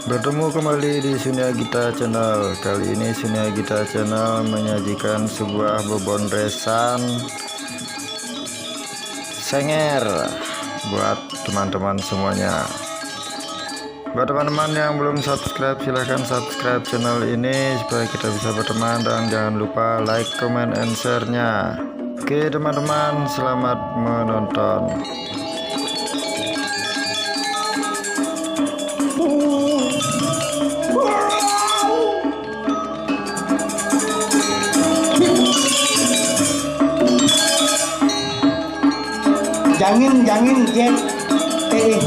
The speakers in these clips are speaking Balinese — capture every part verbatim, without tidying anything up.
Bertemu kembali di Sunia Gita Channel. Kali ini Sunia Gita Channel menyajikan sebuah bebonresan senger buat teman-teman semuanya. Buat teman-teman yang belum subscribe, silahkan subscribe channel ini supaya kita bisa berteman, dan jangan lupa like, comment, and share-nya. Oke teman-teman, selamat menonton. Jangin, jangin, Jet. Eh, eh.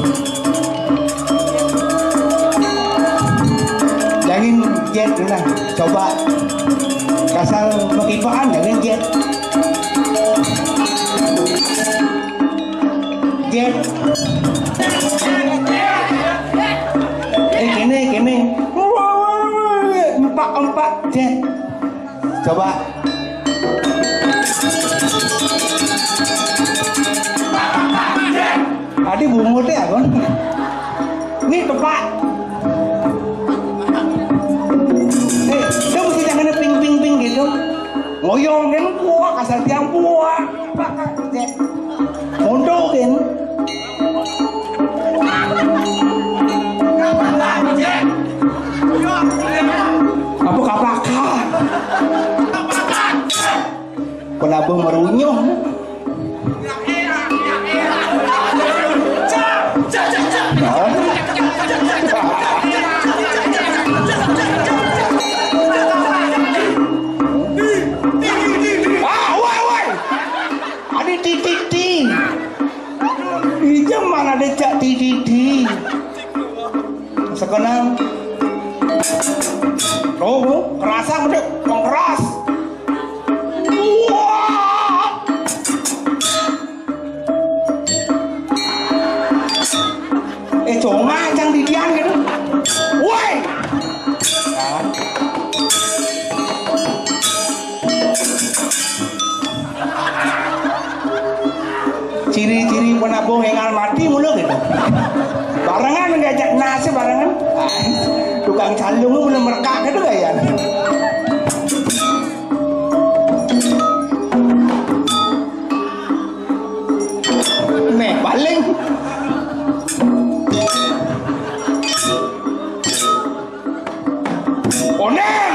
Jangin, Jet, nah, coba. Kasal mekipaan, jangin, Jet. Jet. Eh, kene, kene. Empak, empak, Jet. Coba. Tadi bungut ya, Bang. Ini tepat. Eh, dia mesti jangan ping, ping, ping gitu. Ngoyong kan, buah, kasar tiang buah. Mundur kan. Apa kapakah? Penabuh merunyuh. Ah, woi, woi. Ada titik ti. Di zaman ada cak titik ti. Sekenang. Oh, kerasa gede, keras. Wah. Eh, cuma yang didian gitu. Woi. Ciri-ciri penabuh engal mati mulu gitu. Barengan ngajak nasi barengan. Tukang calung mulu merekak gitu gaya. Nih, paling. Oneng.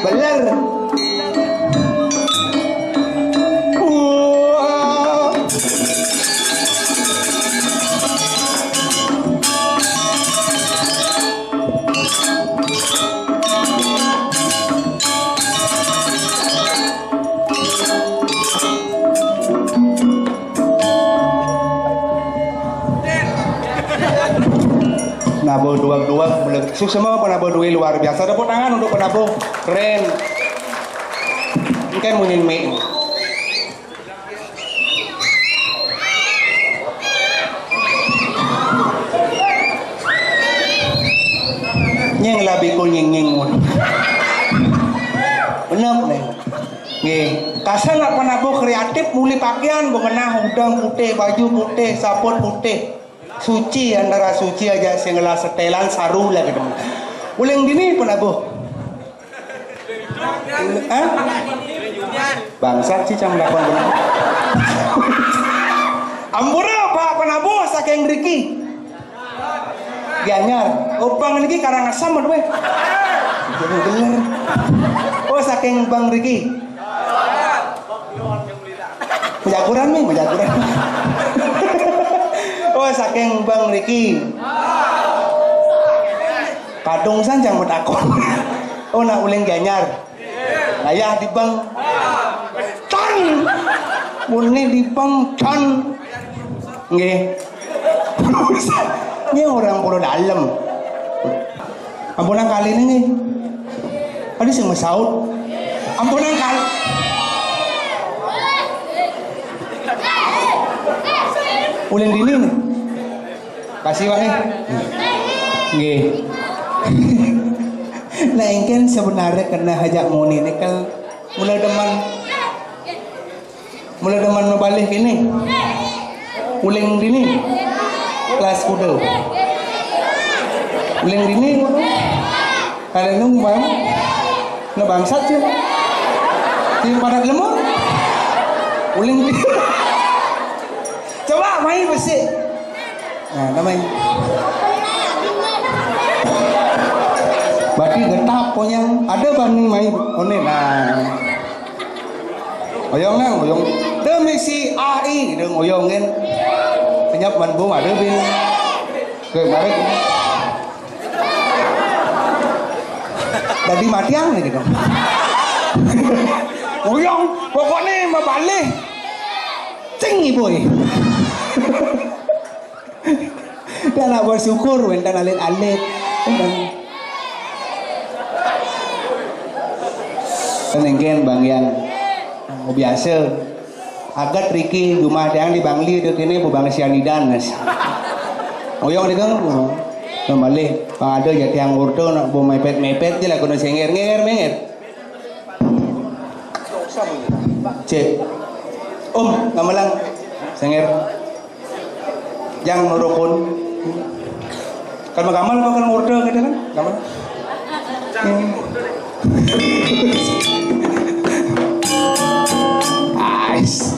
Beler. Wah. Nabuh duag-duag, suksma penabuh duit luar biasa. Tepuk tangan untuk penabuh. Keren. Engken munyin mic. Nyeng lah bikul nying-nying mun. Bener, Neng. Nggih. Kasar nak penabuh kreatif, muli pakaian, bengenah udeng putih, baju putih, saput putih. Suci antara suci aja, sing ngelah setelan saru lah gitu. Uling dini penabuh. Hah? Bangsat sih cang lakon bener. Ampura, Pak Penabuh saking riki. Gianyar. Oh, Bang niki Karangasem, aduh, weh. Bener. Oh, saking Bang riki. Majaguran nih, Majaguran. Oh, saking Bang riki. Kadung sanjang betakon. Oh, nak uling Gianyar. Layah di Bang. Can. Muni di Bang, can. Nggih. Ini orang Pulau Dalem. Ampunang kali ini nggih. Tadi sing mesaut. Ampunang kali. Uling dini nih. Kasih, Pak, eh. Nggih. Nah, engken sebenarnya kena hajak muni ini kan mula demen, mula demen mabalih kini. Uling dini. Kelas kuda. Uling dini ngono. Ada nunggu bang. Ngebangsat sih. Sing pada lemur. Uling. Coba main besi. Nah, namanya. Berarti getap ponyang. Ada bani main. One nah. Oyong nang, oyong. Demi si A I, deng oyong kan. Senyap man bung ada bin. Ke barek. Tadi matiang nih gitu. Oyong, pokoknya mau balik. Cing ibu. Dia nak bersyukur, wénten alit-alit. Senengken Bang Yan. Oh, biasa. Agat Riki, rumah tiang di Bangli, itu kini bu Bang Sianidan, mas. Oyong di gang, kembali. Bang ada jadi yang urdo, nak bu mepet-mepet, dia lagu nasi ngir-ngir, mengir. Cek. Om, gamelan. Senger. Yang nurukun. Kalau gamal apa kan ngurda gitu kan? Gamal. Hmm. Ais.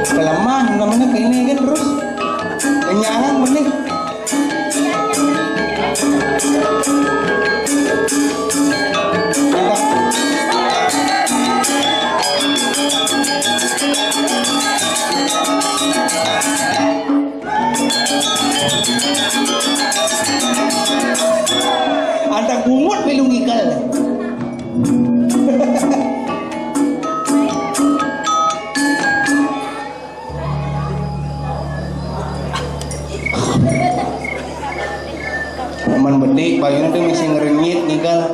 Kelemah namanya kini kan terus. Kenyang benih. Ada bungut belum ikel. Man bedik, payun tuh mesti ngerenyit nih kan.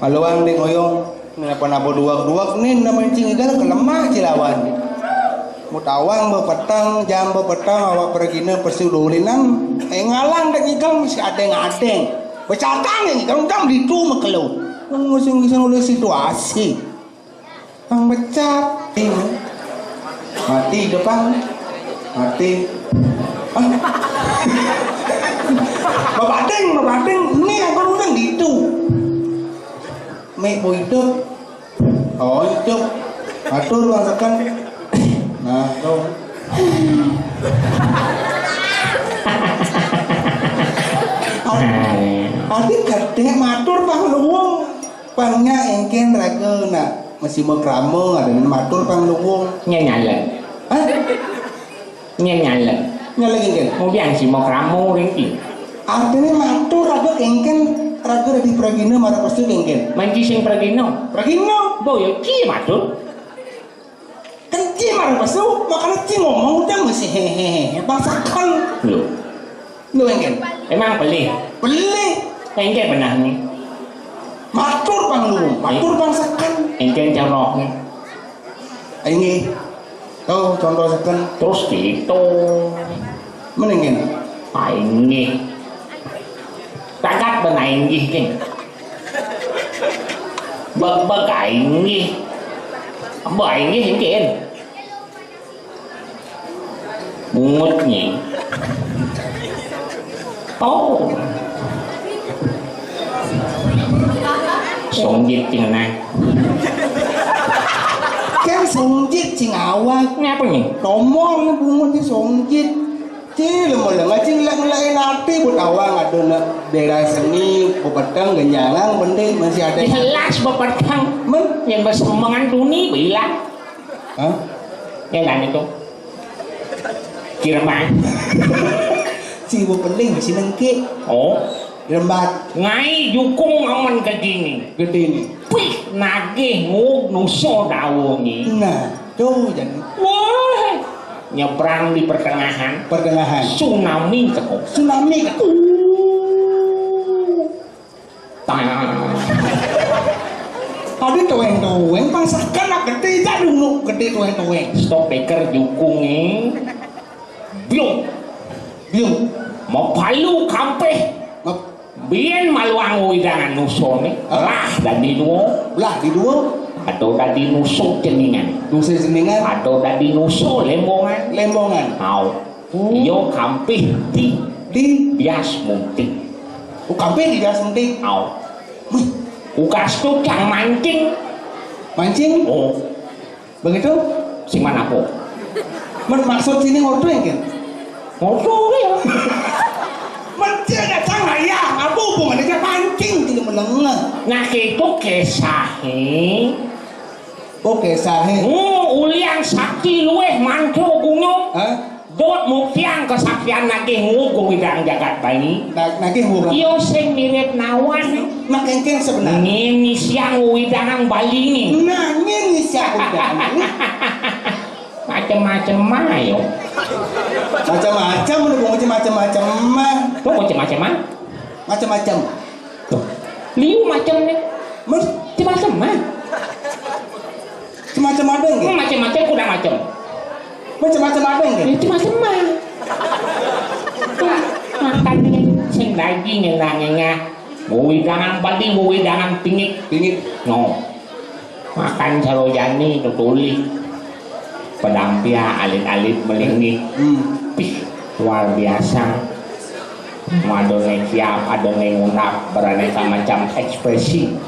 Maluang deh ngoyong. Kenapa nabo duak-duak nih namanya cing igal kelemah cilawan. Mutawang bepetang, jam bepetang, awak pergina pesu dolinan. Eh ngalang dek igal mesti adeng-adeng. Becatang yang igal jam ditu mekelu. Nang musim-musim oleh situasi. Pang becat. Mati depan. Mati. Ah. Babadeng, babadeng. Ini yang baru kan gitu. Mek bu hidup. Oh, hidup. Atur bang tekan. Nah, tuh. Adi gede matur bang luwung. Pangnya engken raga nak mesti mau krama ada matur pang luwung. Nyanyala. Hah? Nyanyala. Nyala engken. Kemudian si mau krama engken. Artinya matur raga engken raga dari pragina marang pesu engken. Manci sing pragina. Pragina. Boyo ci matur. Kan ci marang pesu, makanya ci ngomong udah mesti hehehe. Masakan. Loh. Lu engken? Emang pelih? Pelih. Engken pernah nih. Matur pang lu, matur pang seken. Engken contohnya. Ini. Tuh, contoh seken. Terus gitu. Mendingin. Aingih. Takat ben aingih nih. Bek-bek aingih. Ambo aingih engken. Bungut nyi. Oh. Songjit cing nah. Kan songjit cing awak. Ini apa nih? Tomol nih bungut nih songjit. Cing lemah-lemah cing lek-lek ati buat awang ada nak daerah seni, bepeteng, genjangan, bende masih ada. Jelas bepeteng. Men? Yang bersemengan tuni bilang. Hah? Yang lain itu. Kiremang. Cing bu pening masih nengke. Oh. Lembat. Ngai jukung aman ke gini. Gede nih. Wih, nagih nguk nuso daungi. Nah, tuh jadi. Wah, nyebrang di pertengahan. Pertengahan. Tsunami teko. Tsunami teko. Tang. Ada tuweng-tuweng pasakan nak gede jak dulu gede tuweng-tuweng. Stop beker jukungnya. Biung. Biung. Mau palu kampeh. Map- Biyen maluang widangan nuso ne, lah dadi duo. Lah di duo. Ado dadi nuso ceningan. Nuso ceningan. Ado dadi nuso lembongan. Lembongan. Au. Oh. Iyo kampih di di bias muntik. Oh, kampih di bias muntik. Au. Wih. Ukas tu cang mancing. Mancing. Oh. Begitu? Sing mana po? Men maksud sini ngodo ya kan? Ngodo ya. Mencil kacang ayah, apa hubungannya dia pancing tidak menengah? Nah itu kisahnya. Oh kisahnya. Hmm, ulian sakti luweh mantra gunyo. Hah? Dot muktiang kesaktian nagih ngugung widang jagat Bali. Nagih ngugung. Iyo sing mirip nawan. Nah kengkeng sebenarnya. Ngin siang widang Bali ni. Nah ngin siang widang Bali. Macem-macem ayo. Macam-macam udah mau macam-macam mah. Mau macem-macem ah? Macam-macam. Tuh. Liu macem ni. Mas, macam-macam ah. Macam-macam ada nggih? Macam-macam kurang macam. Macam-macam ada nggih? Macam-macam ah. Makan ni sing daging yang ngengah. Mau wedangan padi, mau wedangan pingit. Pingit. No. Makan sarojani tutuli. Pedampia alit-alit melingit. Hmm. Pih, luar biasa. Madone kiap, adone ngundap, beraneka macam ekspresi.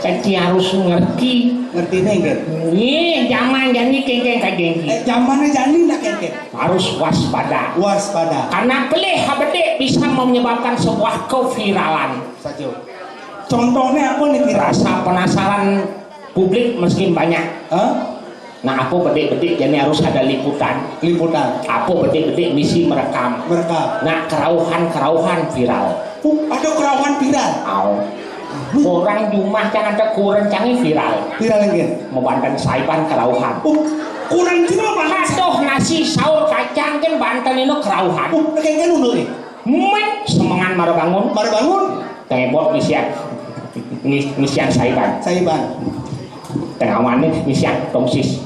Jadi harus ngerti. Ngerti nih, nggih. Nih, zaman jani kengkeng kagengki. Eh, zamannya jani nak kengkeng. Harus waspada. Waspada. Karena pelih habedik bisa menyebabkan sebuah keviralan. Saja. Contohnya apa nih viral? Rasa penasaran publik mungkin banyak. Hah? Nah, apa bedik-bedik jadi harus ada liputan. Liputan. Apa bedik-bedik misi merekam. Merekam. Nah, kerauhan-kerauhan viral. Uh, ada kerauhan viral. Au. Orang jumah jangan ada kurang canggih viral. Viral nggih. Mau banten saiban kerauhan. Uh, kurang cina apa? Aduh, nasi saur kacang kan banten ini kerauhan. Uh, kayak ngono nih. Men semengan mara bangun. Mara bangun. Tengebot misian. Mis-, misian saiban. Saiban. Tengawan ni misian tongsis.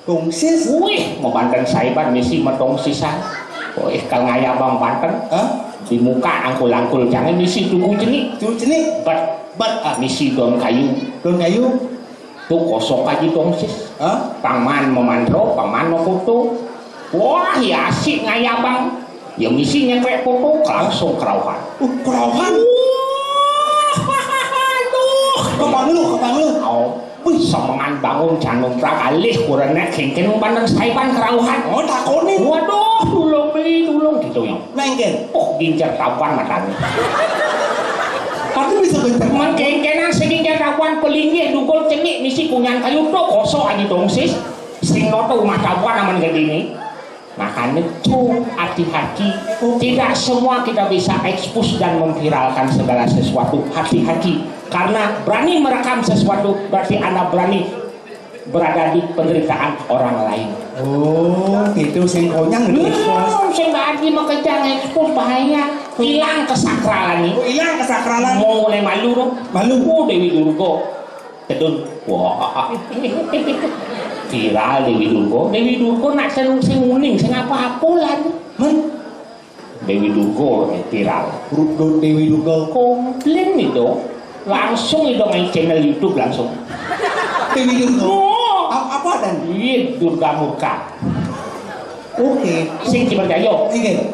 Tongsis. Wih, mau banten saiban misi metongsisan. Wih, kal ngayabang banten. Hah? Di muka angkul-angkul jangan misi tugu jenik. Tugu jenik. Bet. Bet. Ah, misi daun kayu. Daun kayu. Tu kosok aja tongsis. Hah? Pangman memantro, pangman mefoto. Wah, ya asik ngayabang. Ya misi nyekrek foto, langsung kerauhan. Uh, kerauhan. Wah, aduh. Kepang lu, kepang lu. Oh, wih, semengan bangun janum prak alih kurene kengken umpan dan saipan kerauhan. Oh, takoni. Waduh, tulung beli, tulung gitu ya. Mengken. Oh, ginjar tabuan matane. Tapi bisa bentar. Mengkengkenan seginjar tabuan pelinggih dukul cenik misi kunyan kayu to kosok aja tongsis. Sing noto rumah tabuan aman gedini. Makanya tuh hati-hati. Tidak semua kita bisa expose dan memviralkan segala sesuatu. Hati-hati. Karena berani merekam sesuatu berarti Anda berani berada di penderitaan orang lain. Oh, gitu sing konyang gitu. Hmm, sing berarti mau kejang expose bahaya. Hilang kesakralan nih. Oh, hilang kesakralan. Mau mulai malu dong. Malu. Oh, Dewi Durga. Tedun. Wah. Viral Dewi Durga. Dewi Durga nak sing sing uning sing apa-apa lah. Men. Dewi Durga eh, viral. Dur-, Dur-, Dewi Durga. Komplain itu. Langsung itu main channel YouTube langsung. Dewi Durga. Oh. A-, apa dan? Iya, Durga Murka. Oke. Sing dipercaya. Oke.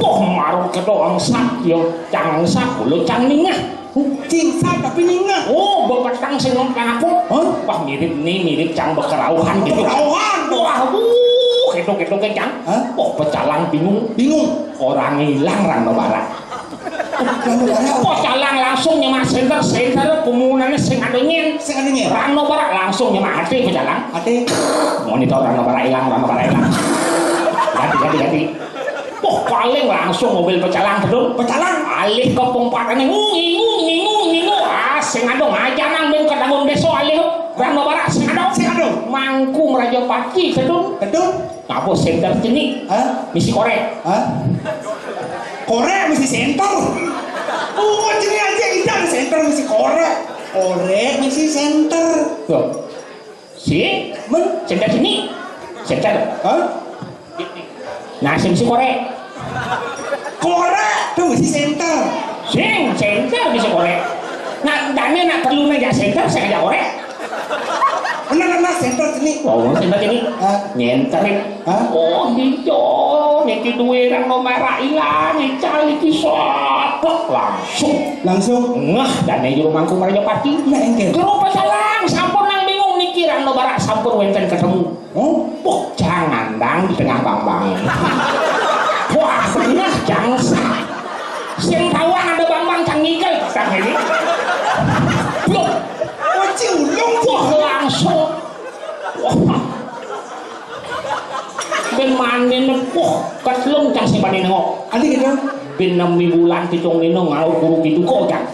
Wah, marung kéto angsak, ya cang angsak, kula cang ningeh. Cingsat tapi ningeh. Oh, bepeteng sing nang aku. Hah? Wah, mirip nih, mirip cang bekerauhan gitu. Bekerauhan. Wah, uh, kéto-kéto ke cang. Hah? Wah, pecalang bingung. Bingung. Orang hilang Rano Barak. Rano Barak. Pecalang langsung nyemak senter, senter kumunane sing ada nyen. Sing ada nyen. Rano Barak langsung nyemak hati pecalang. Hati. Monitor Rano Barak hilang, Rano Barak hilang. Ganti, ganti, ganti. Wah, paling langsung mobil pecalang, Dun. Pecalang? Alih ke pompatane, ngungi, ngungi, ngungi, ngungi. Ah, sing ado ngajanang ben kedangun desa alih. Rano Barak, sing ado. Sing ado. Mangku Meraja Pati, Dun. Dun. Ngapa senter sini? Hah? Misi korek. Hah? Korek misi senter. Oh, sini aja, ida ada senter misi korek. Korek misi senter. Loh. Si? Men? Senter sini. Senter. Hah? Nah, sing si korek. Korek tuh si senter. Sing, senter bisa korek. Nah, dane nak perlu nanya senter, saya aja korek. Bener, bener, senter sini. Oh, senter sini. Hah? Nyenter. Hah? Oh, iya, niki duwe rang nomor ilang, ical iki soplok langsung. Langsung. Ngeh, dane juru mangku Meraja Pati. Nah, engke. Juru pecalang, sampun nang bingung niki rang nomor sampun wenten ketemu. Oh, wah, jangan dang di tengah bambang. Wah, bener jangsa. Sing tawang ada bambang cang ngigel pasang ini. Loh, wah, ciulung, wah, langsung. Wah. Ben manen, wah, ketlung cang sing panen nengok. Adi gitu. Ben enam bulan pitung dino ngau guru pitu kok cang.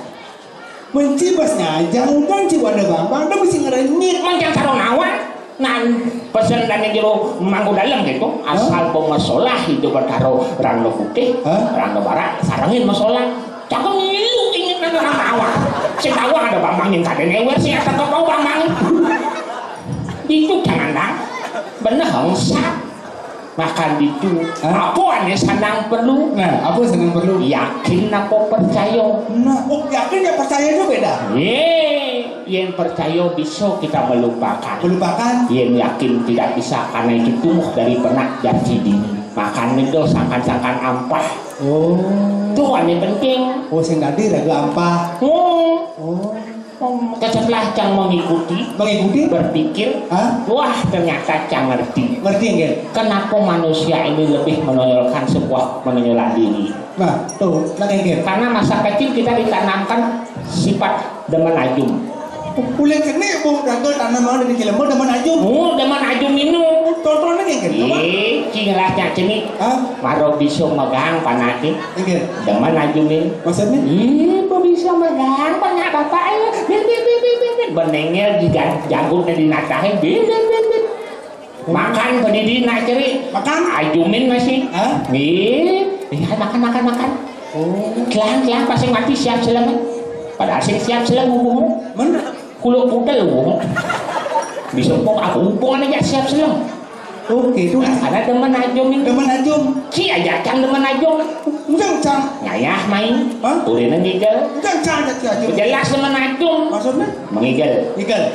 Mencibas ngajang, udan ci wanda bambang, udah mesti ngerenyit. Mancang karo ngawat, nan pesen dan jero mangku dalem gitu. Asal pemasolah itu karo rano putih, Hah? Rano barak, sarengin masolah. Cakep ngilu inget nang orang awak. Sing awak ada bambang yang kadene wer sing ada kok bambang. Itu jangan dah. Bener hongsak. Makan ditu. Hah? Apa ané sanang perlu? Nah, apa sanang perlu? Yakin apa percaya? Nah, oh, yakin ya percaya itu beda. Yé, yén percaya bisa kita melupakan. Melupakan? Yén yakin tidak bisa, karena itu tumbuh dari penak jati diri. Makan itu sangkan-sangkan ampah. Oh. Itu ané penting. Oh, sing tadi raga ampah. Hmm. Oh. Setelah cang mengikuti, mengikuti? Berpikir, hah? Wah, ternyata cang ngerti. Ngerti, nggih? Kenapa manusia ini lebih menonjolkan sebuah menonjolan diri? Nah, tuh, nah, nggih. Karena masa kecil kita ditanamkan sifat demen ajum. Boleh kena, Bu, raga tanam mau dari kilemu demen ajum. Oh, demen ajum ini. Contohnya, nggih, coba. Ih, cing lah, cak cini. Hah? Maro bisa megang panah. Inggih. Demen ajumin. Maksudnya? Ih, kok bisa megang panah bapak ya? Bit, bit, bit, bit, bit, bit. Benengel di ja-, jagutnya dinatahin. Bit, bit, bit, bit. Makan pedidi nak ceri. Makan? Ajumin masih. Hah? Ih, ih, makan, makan, makan. Oh. Telang, telang, pasti mati siap selem. Padahal sing siap selem hubung. Mana? Kulo pudel hubung. Bisa kok aku hubungan aja siap selem. Oke, itu. Nah, ada demen ajum ini. Demen ajum. Ci aja cang demen ajum. Enggak, cang. Ngayah main. Hah? Ulina ngigel. Enggak, cang, ada ci ajum. Jelas demen ajum. Maksudnya? Mengigel. Igel.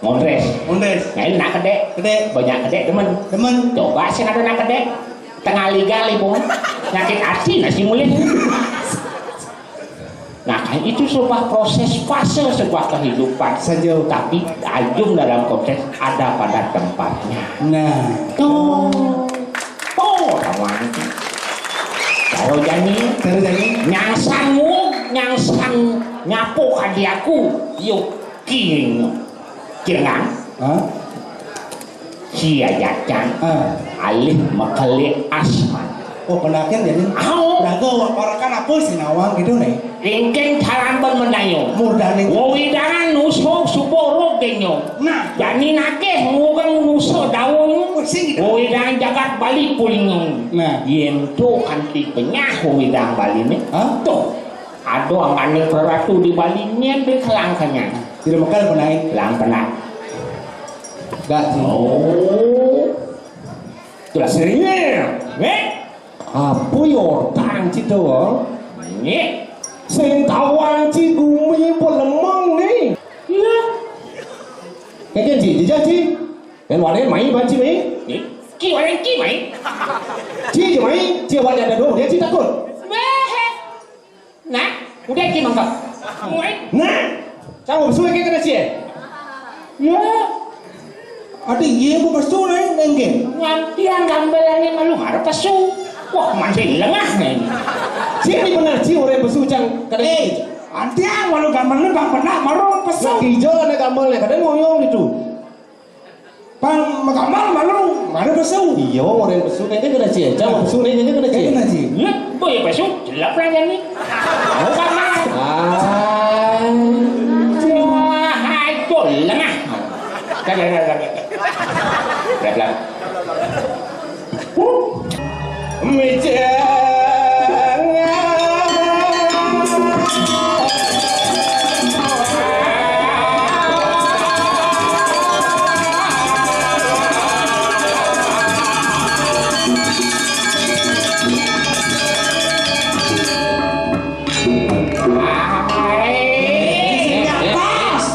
Mondres. Mondres. Nah, ini nak kedek. Kedek. Banyak kedek demen. Demen. Coba sih ada nak kedek. Tengah ligal ibu. Nyakit hati nasi mulih. Nah, kan itu sebuah proses fase sebuah kehidupan. Saja. Tapi ajum dalam konteks ada pada tempatnya. Nah. Tuh. Tuh, kawan. Karo jani. Karo jani. Nyangsang mu, nyangsang nyapo kadi aku. Yuk, kiring. Kirengang. Hah? Sia jacang. Ah. Alih makale asman. Oh, penaken jadi. Au. Raga wak parakan apa sinawang gitu nih? Ringkeng caramban mendayo. Murdane. Wewidangan nuso subo rogenyo. Nah. Jani nakeh ngurang nuso daun. Oh, sing gitu. Wewidangan jagat Bali pulingung. Nah. Yento anti penyah wewidang Bali nih. Hah? Tuh. Ado angkane peratu di Bali nyen be kelangkanya. Tidak mekal penai. Kelang penai. Enggak sih. Oh. Jelas serinya. Eh? Apa yo tang cito? Nih. Sing tawang ci gumi pelemeng nih. Iya. Kayak ci, jajah ci. Dan wadah main banci main. Nih. Ki wadah ki main. Ci ci main, ci wadah ada dua, dia ci takut. Weh. Nah, udah ki mangkok. Muai. Nah, kamu suwe ke kena cie. Ya. Ada iya bu pesu nih, nengke. Ngantian gambelannya malu ngarep pesu. Wah, mandi lengah nih. Sini benar ci orang pesu cang kena. Eh, antian malu gambelannya bang benar malu pesu. Nah, hijau ada gambarnya, kadang ngoyong gitu. Pang magambar malu, malu pesu. Iya, orang pesu kayaknya kena cie. Cang pesu nih kayaknya kena cie. Kena cie. Iya, boy pesu, jelek lah nih. Bukan mah. Ah. Wah, aduh, lengah. Dah, dah, dah, dah. Dah, dah.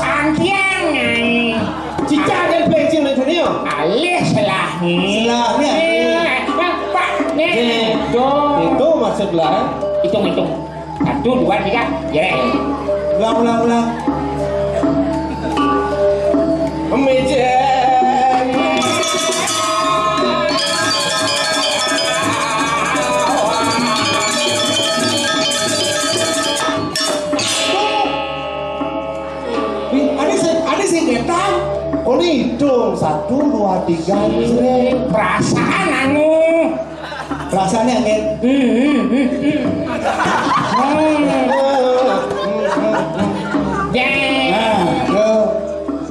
Antiang, ai. Cicak dan pelecing di dunia. Alih selahnya. Selahnya. Eh, Pak, nih. Nih. Itu. Itu maksud lah. Hitung, hitung. Satu, dua, tiga. Jereng. Ulang, ulang, ulang. Mejeng. Wih, ada sing, ada sing ngetang. Oh, nih, hitung. Satu, dua, tiga, jereng. Perasaan anu. Rasanya angin. Hmm, hmm, hmm, hmm. Hmm. Nah, tuh.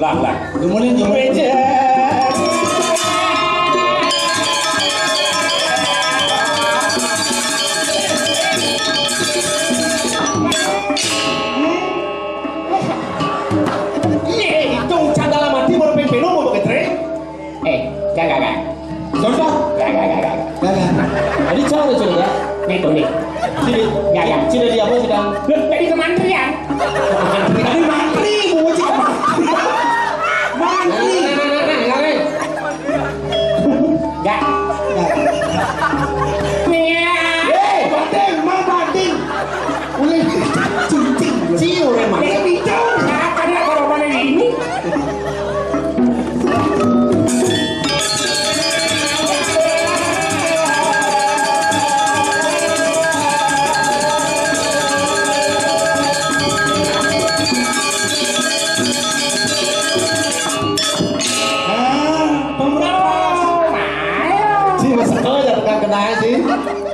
Lah, lah. Kemudian, kemudian. Iya, itu ucap dalam hati baru pempelo mau begitu. Eh, gak, gak, gak. Contoh. Itu nih. Sini. Ya, ya. Sini dia apa sedang? Loh, jadi kementerian. Tadi mantri, mau cek apa? Mantri. Nah, nah, nah, nah, nah, nah. Enggak. Enggak. Iya. Eh, batin, mau batin. Ulih cincin, ciu, emang. Jadi bicara. Nah, karena kalau mana ini? Ah, pemerasan. Ci, masuk aja, bukan kenal, Ci.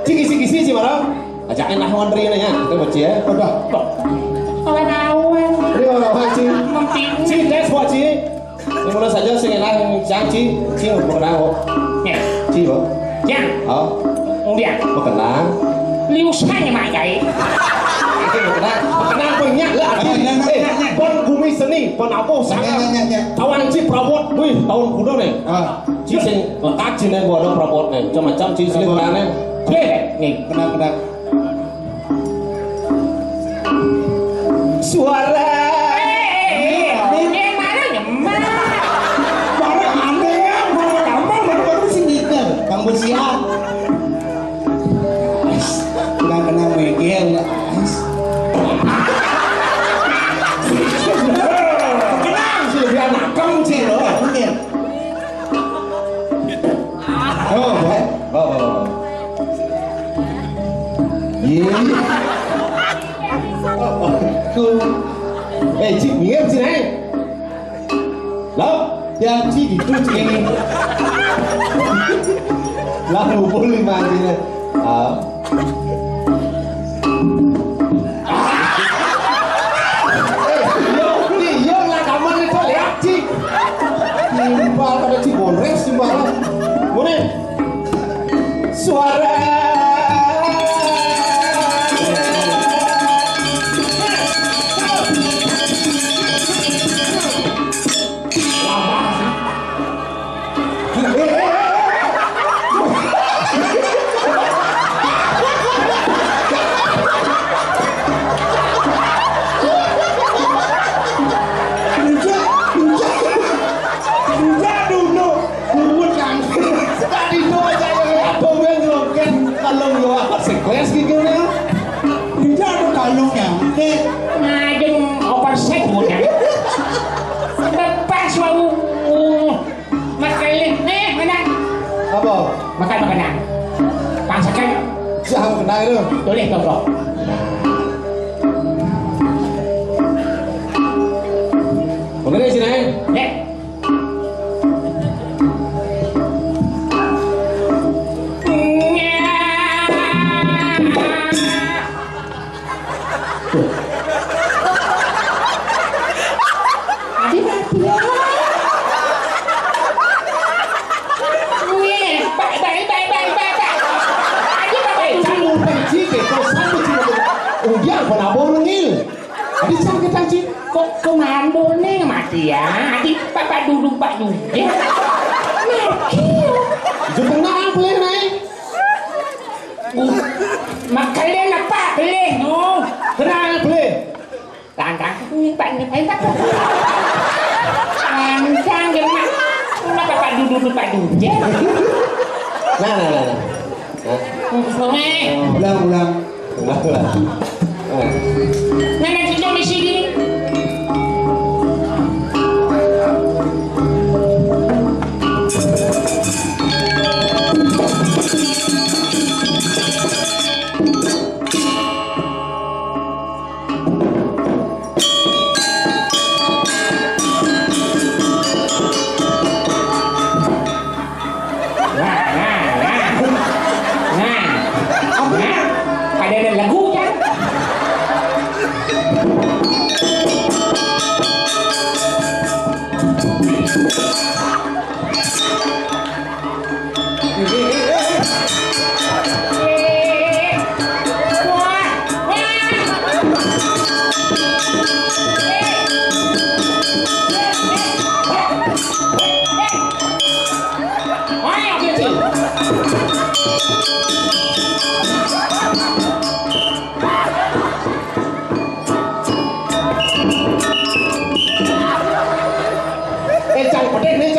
Ci, kisi-kisi, Ci, mana? Ajakin lah, Wan, Rina, ya. Kita baca, ya. Udah. Kok? Kawan awan. Rina, orang, Ci. Mungkin. Ci, that's what, Ci. Ini mulai saja, sing enak, Ci, Ci, Ci, mau kenal, kok. Ya. Ci, kok. Ya. Oh. Kemudian. Mau kenal. Liusan ya, Mak Gai. Oke, mau kenal. Mau kenal, kok, ingat lah. Eh, eh, eh, eh, eh, eh. Pon gumi seni, pon apa, sangat. Ya, ya, ya, ya. Kawan Ci Prabot, wih, tahun kuda nih. Ah. Ci sing lekat Ci nih, gua ada Prabot nih. Macam-macam Ci sini kenal nih. Oke, nih. Kenal, kenal. Suara. Eh, eh, eh, eh, mana nyemak? Mana aneh ya, mana gampang, mana baru sih gitu. Kang Bersihan. Udah kenal Miguel, ya. Kenal sih, dia anak Kang Cil, loh. Mungkin. Oh, baik. Oh, oh, oh. Iya. Tuh. Eh, Cik, mirip sih, Neng. Lah, yang Cik itu, Cik. Lah, ngumpul lima aja. Ah. Yo, yo, lah, kamu itu lihat, Cik. Timpal pada Cik Bonres, timpal. Mana? Suara. Enggak, enggak. Enggak dulu. Kumpul kan. Tadi tuh aja yang apa, gue ngeloken. Kalau gue apa, sekles gitu ya. Enggak ada kalungnya. Nih. Ngajeng oper sek, udah. Lepas, wau. Makan nih, mana? Apa? Makan makanan. Pasakan. Siapa kenal itu? Tulis, Bro. Bener ya, sini? Ya. Adi mati ya. Wih, baik, baik, baik, baik, baik, baik. Adi mati. Eh, jangan lupa, Ci, terus sampai, Ci, udah, kenapa lu ngil? Adi, jangan kita, Ci. Kok, kok mandor nih mati ya? Adi, Bapak duduk, Pak duduk. Mati ya. Itu tenang, boleh naik. Makalih apa? Pelih, no. Kenal, pelih. Tangkang, ini, Pak, ini, Pak, Pak. Tangkang, dia mah. Kenapa Pak Dudu, Pak Dudu? Nah, nah, nah, nah. Nah. Ngomong, eh. Ulang, ulang. Ulang, ulang. Nah. Mana kita di sini? Nah, nah, nah. Nah. Apa? Nah. Ada, ada lagu kan?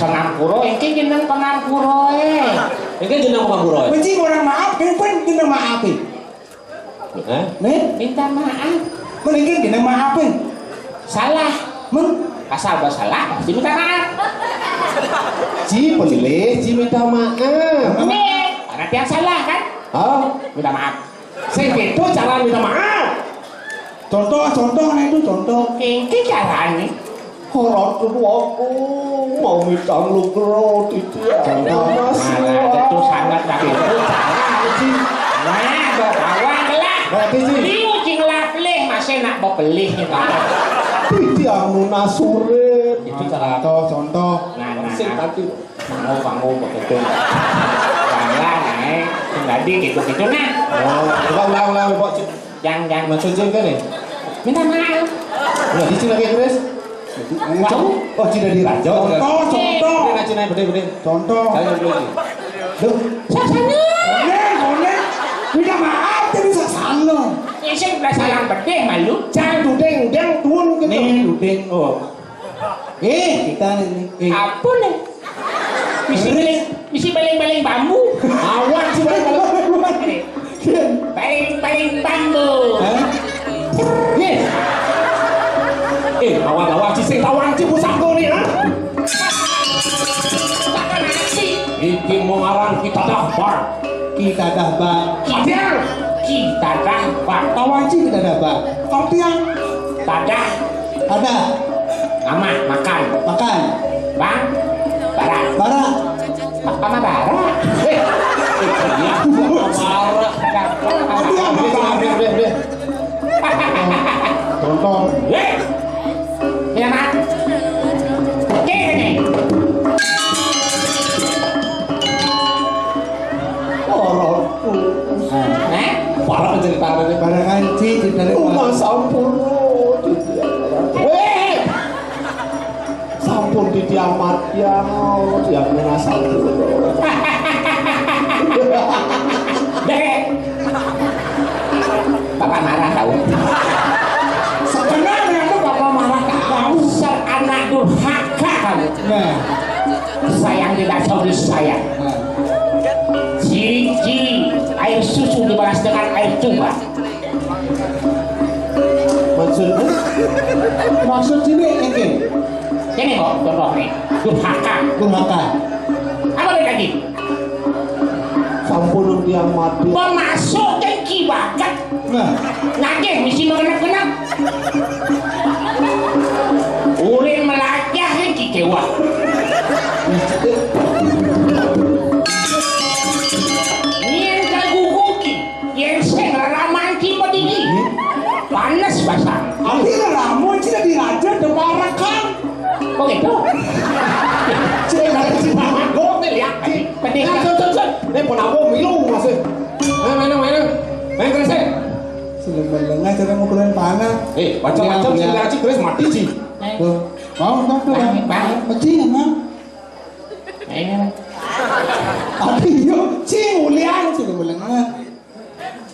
Pangampura, iki jeneng pangampura, eh. Iki jeneng pangampura, eh. Mesti kurang maaf, ben jeneng maaf, eh. Hah? Nih, minta maaf. Mending jeneng maaf, eh. Salah. Men? Asal salah, pasti minta maaf. Ji pelih, ji minta maaf. Nih, karena dia salah, kan? Oh, minta maaf. Sing beda cara minta maaf. Contoh, contoh, nah itu contoh. Iki carane. Ora tuh aku mau minta lukro titik. Contoh. Malah itu sangat tak itu cara, Ji. Nah, bawa lah. Berarti, Ji. Iki uji ngelapelih, Sing nak bebelih gitu. Titiang nunas urip. Itu cara contoh, contoh. Nah, nah, sing nah. Tadi. Pangu, pangu, begitu. Bangla, naik. Sing tadi gitu-gitu, nah. Oh, coba ulang, ulang, Pak. Yang, yang. Maksudnya kan nih? Minta maaf. Nah, di sini lagi, Chris. Wah. Oh, tidak diraja. Contoh, contoh. Bener, Cina, bener, bener. Contoh. Saya dulu, Ci. Duh. Sasana. Bener, bener. Minta maaf, tapi sasana. Ya, sing udah salah bedeh, malu. Jangan dudeng, dudeng, turun gitu. Nih, dudeng, oh. Eh, kita nih, nih. Eh. Apa nih? Misi Chris. Beli Misi baling-baling bambu. Awan sih, baling-baling. Baling-baling bambu. Hah? Yes. Eh, awan-awan sih sing tawang sih pusako nih, ha? Makan nasi. Iki mau ngarang kita daftar. Kita daftar. Kita. Kita daftar. Tawang sih kita daftar. Kopian. Tadah. Ada. Nama, makan. Makan. Bang. Bara. Bara. Apa mah bara? Eh, iya. Bara. Ada apa? Ada apa? Udah, udah, udah, udah. Tonton. Eh. Ya, Mak. Oke, nih. Loro. Hah? Parah ceritanya. Barang anci ceritanya. Uma sampun. Oh, titiang. Eh! Sampun titiang matiang. Tiang mena sampun. Dek. Bapak marah tahu. Sebenarnya tuh Bapak marah tahu. Dasar anak durhaka kamu. Nah. Sayang tidak tahu disayang. Nah. Ciri-ciri air susu dibalas dengan air tuba. Maksudnya? Maksud sini ini. Ini kok contoh nih. Durhaka. Durhaka. Apa lagi? Sampun tiang mati. Pemasuk kan kibakat. Nah. Nagih misi mengenap-kenap. Urin melajah kan kikewah. Nian kaguguki. Yen sing raraman ki padidi. Panas basah. Abi raraman sih di raja depan rekam. Oh gitu. Sing raja sih banget. Gue mau ngeliat. Pedih. Nah, sun, sun, sun. Ini pun aku milu masih. Main, main, main. Main kresek. Sudah melengah cara ngukurin panah. Eh, macam-macam sih, ngaji terus mati sih. Tuh. Mau, mau, tuh, Bang. Bang, Bang. Mecin, Bang. Ini, Bang. Aduh, iya, cing, ulian, sudah melengah.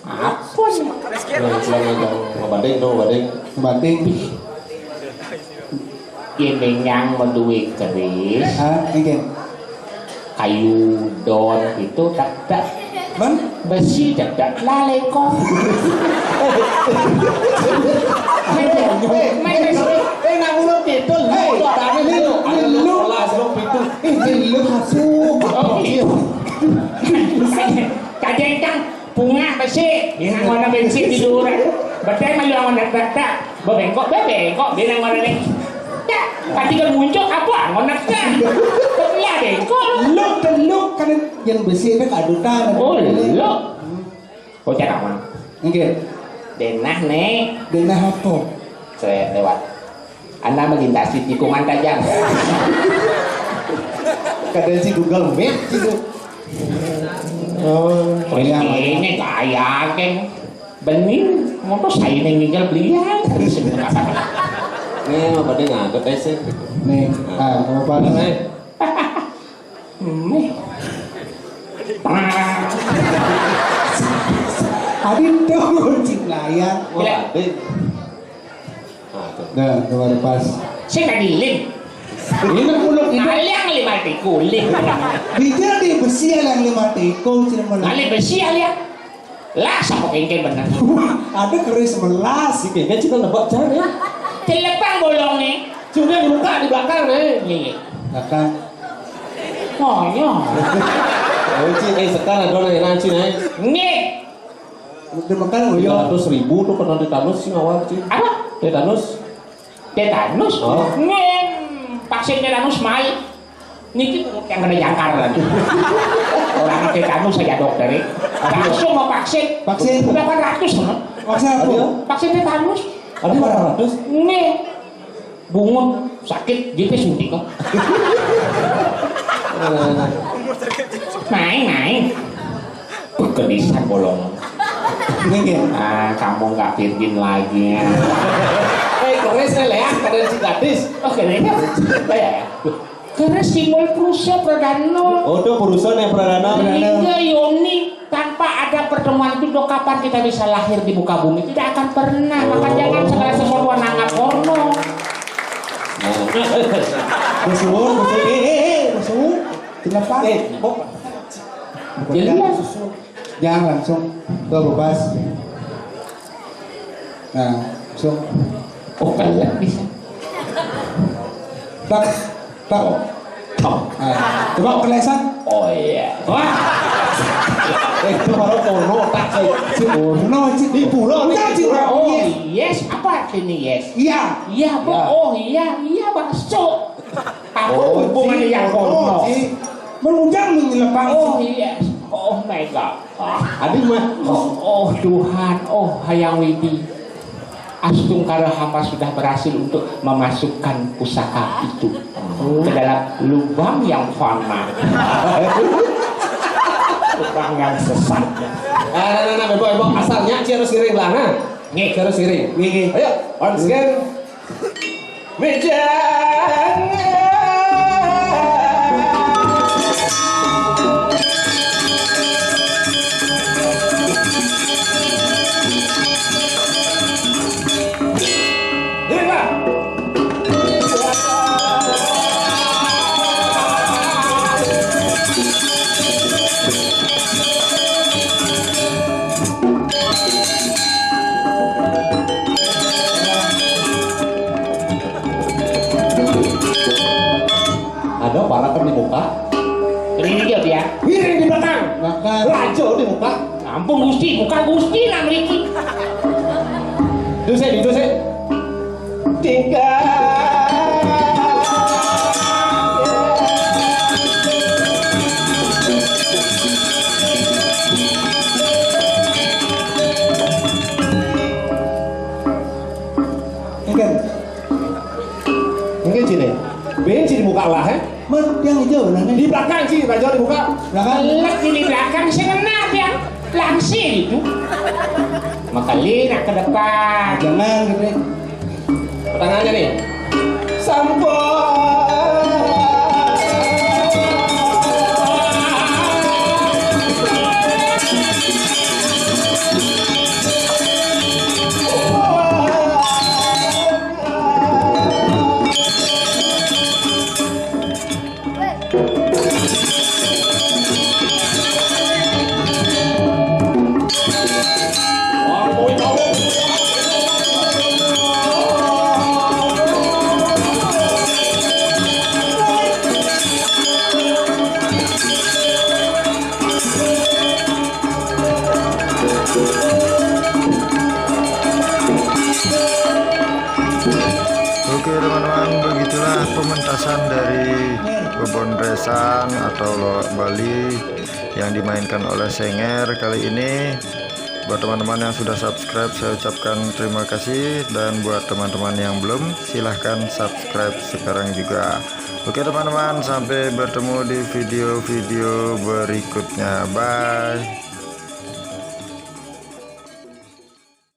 Apa sih? Nah, selamat datang. Ngebanding dong, ngebanding. Ngebanding. Ini yang menduwe keris. Ah, ini. Kayu don itu tak, tak. Bang? Besi tak, tak. Lale kok. Main, main, main besi. Eh, nak mulut itu, lu, lu ada ini, lu. Ada lu, lu. Kelas, lu pintu. Eh, lu masuk. Oh, iya. Kajengkang. Pungah besi, nang warna bensin di luar. Betul mah lu nang warna tak, tak. Bebengkok, bebengkok, dia nang warna ni. Tak, tadi kan muncul apa? Ngonak tak. Lah bengkok. Lu teluk kan yang besi itu kadutan. Oh, lu. Oh, cakap mah. Oke. Denah nih. Denah apa? Saya lewat. Anda melintasi tikungan tajam. Kadang si Google Map gitu. Oh, ini gaya kan. Bening, motor saya yang nginjal belian. Nih, apa dia ngangkat aja sih? Nih, ah, apa? Nih. Adin tuh cing layang. Wah, Adin. Nah, tuh. Nah, kemarin pas. Saya tadi lin. Ini mulut ini. Aliang lima tiku lin. Bijil di besi yang lima tiku, cina mana? Kali besi aliang. Lah, sama kengkeng bener. Ada keris melas. Si kengkeng cina nebak cara ya. Celepang bolong nih. Cuma di muka, di belakang nih. Nih. Belakang. Oh, iya. Oh, Ci, eh, sekarang ada yang nanti nih. Nih. Udah makan, oh, iya. Tiga ratus ribu tuh kena tetanus sih awal, Ci. Apa? Tetanus. Tetanus? Oh. Ngen, vaksin tetanus mai. Niki yang kena jangkar lagi. Orang tetanus saya dokter, eh. Langsung mau vaksin. Vaksin. Delapan ratus, no? Vaksin apa? Aduh. Vaksin tetanus. Ada empat ratus? Nih, bungut, sakit, dia suntik kok. Naik, naik. Kelisan bolong. Ini ya? Ah, kamu nggak virgin lagi ya. Eh, keris nih, Leah, pada si gadis. Oh, keris. Ya, ya. Keris simbol Purusa Pradana. Oh, itu Purusa yang Pradana. Hingga Yoni, tanpa ada pertemuan itu, dok, kapan kita bisa lahir di muka bumi? Tidak akan pernah. Maka jangan segala sesuatu anangan porno. Nah. Musuh, musuh, eh, eh, eh, musuh. Kenapa? Eh, kok? Jelas. Jangan langsung. Tuh, bebas. Nah, langsung. Oh, kayak bisa. Tak, tak. Oh. Nah, coba kelesan. Oh iya. Wah. Eh, itu baru porno, tak, sih. Si porno, sih. Di pura, nih. Kan, sih, oh, iya. Yes, apa artinya yes? Iya. Iya, Bu. Iya. Oh, iya, iya, bakso. Apa hubungannya yang porno? Sih. Menunjang menyelepang. Oh, yes. Oh my God. Ah, aduh mah. Oh, oh, Tuhan, oh, Hayang Widi. Astungkara hamba sudah berhasil untuk memasukkan pusaka itu ke dalam lubang yang fana. Lubang yang sesat. Eh, nah, nah, nah, Bebo, Bebo, asalnya Ci harus ngiring lah, nah. Nggih. Ci harus ngiring. Nggih, nggih. Ayo, on scan. Wijaya. Dewa. Ada para kan dibuka. Ini dia, dia. Wiring di belakang. Belakang. Raja dibuka. Ampun Gusti, buka Gusti nang mriki. Itu sih, itu sih. Tinggal. Ini kan. Mungkin sini. Ben sini buka lah, eh. Men, yang hijau, nah, ini. Di belakang sih, Raja dibuka. Belakang. Lek di belakang sih ngena dia. Langsing itu. Makanya nak ke depan. Jangan, gitu. Tangannya nih. Sampun. Oke, teman-teman, begitulah pementasan dari Bebon Resan atau Loak Bali yang dimainkan oleh Senger kali ini. Buat teman-teman yang sudah subscribe, saya ucapkan terima kasih, dan buat teman-teman yang belum, silahkan subscribe sekarang juga. Oke, teman-teman, sampai bertemu di video-video berikutnya. Bye.